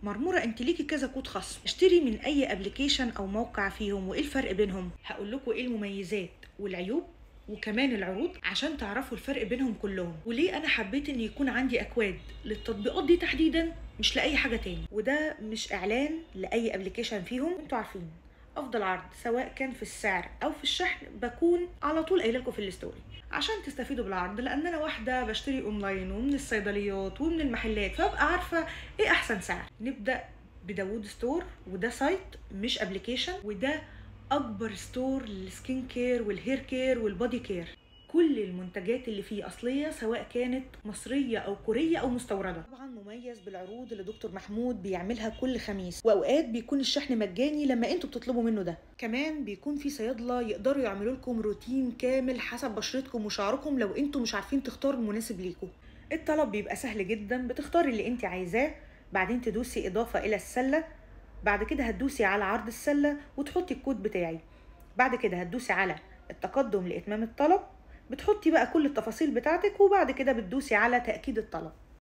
مرموره انت ليكي كذا كود خصم، اشتري من اي application او موقع فيهم وايه الفرق بينهم؟ هقول لكم ايه المميزات والعيوب وكمان العروض عشان تعرفوا الفرق بينهم كلهم، وليه انا حبيت ان يكون عندي اكواد للتطبيقات دي تحديدا مش لاي حاجة تاني. وده مش اعلان لاي application فيهم، انتوا عارفين افضل عرض سواء كان في السعر او في الشحن بكون على طول قايله لكم في ال story عشان تستفيدوا بالعرض، لان انا واحدة بشتري اونلاين ومن الصيدليات ومن المحلات فابقى عارفه ايه احسن سعر. نبدا بداوود ستور، وده site مش application، وده اكبر store لل skin care وال hair care وال body care. كل المنتجات اللي فيه اصلية سواء كانت مصرية او كوريه او مستورده. طبعا مميز بالعروض اللي دكتور محمود بيعملها كل خميس، واوقات بيكون الشحن مجاني لما انتوا بتطلبوا منه. ده كمان بيكون في صيادله يقدروا يعملوا لكم روتين كامل حسب بشرتكم وشعركم لو انتوا مش عارفين تختاروا المناسب ليكم. الطلب بيبقى سهل جدا، بتختاري اللي انت عايزاه، بعدين تدوسي اضافه الى السلة، بعد كده هتدوسي على عرض السلة وتحطي الكود بتاعي، بعد كده هتدوسي على التقدم لاتمام الطلب، بتحطي بقى كل التفاصيل بتاعتك، وبعد كده بتدوسي على تأكيد الطلب.